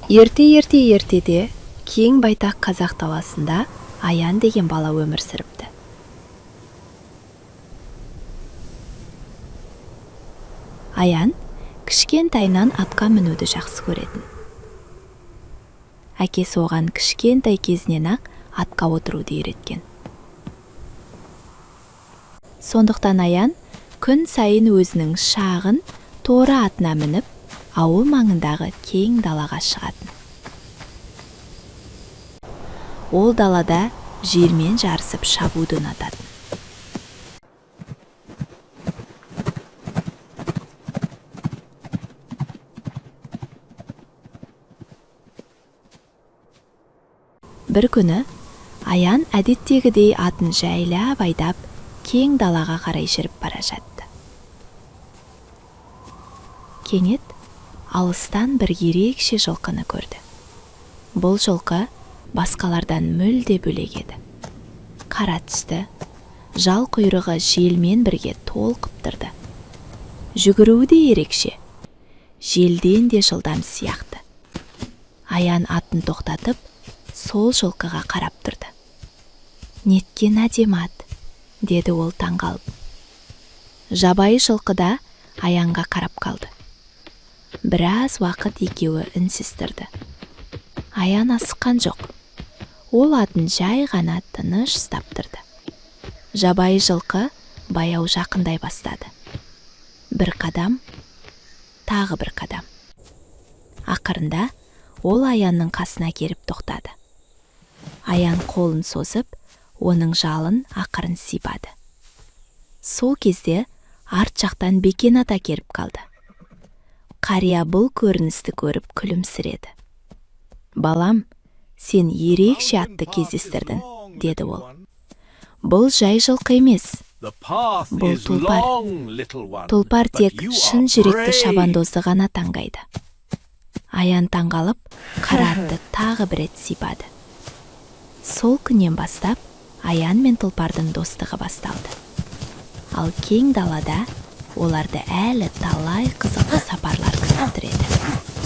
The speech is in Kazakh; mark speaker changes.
Speaker 1: Ерте-ерте ертеде кең байтақ қазақ даласында Аян деген бала өмір сүріпті. Аян кішкентайынан атқа мінуді жақсы көретін. Әкесі оған кішкентай кезінен-ақ атқа отыруды үйреткен. Сондықтан Аян күн сайын өзінің шағын торы атына мініп, ауыл маңындағы кең далаға шығатын. Ол далада желмен жарысып шабуды ұнататын. Бір күні Аян әдеттегідей атын жайлап айдап, кең далаға қарай жүріп бара жатты. Кенет алыстан бір ерекше жылқыны көрді. Бұл жылқы басқалардан мүлде бөлек еді. Қара түсті, жал құйрығы желмен бірге толқып тұрды. Жүгіруі де ерекше, желден де жылдам сияқты. Аян атын тоқтатып, сол жылқыға қарап тұрды. «Неткен әдемі ат», деді ол таңғалып. Жабайы жылқы да Аянға қарап қалды. Біраз уақыт екеуі үнсіз тұрды. Аян асыққан жоқ. Ол атын жай ғана тыныш ұстап тұрды. Жабайы жылқы баяу жақындай бастады. Бір қадам, тағы бір қадам. Ақырында ол Аянның қасына келіп тоқтады. Аян қолын созып, оның жалын ақырын сипады. Сол кезде арт жақтан Бекен ата келіп қалды. Қария бұл көріністі көріп күлімсіреді. «Балам, сен ерекше атты кездестірдің», деді ол. «Бұл жай жылқы емес, бұл тұлпар. Тұлпар тек шын жүректі шабандозды ғана таңдайды». Аян таңғалып, қара атты тағы бір рет сипады. Сол күннен бастап Аян мен тұлпардың достығы басталды. Ал кең далада оларды әлі талай қызықты сапарлар күтіп тұр еді.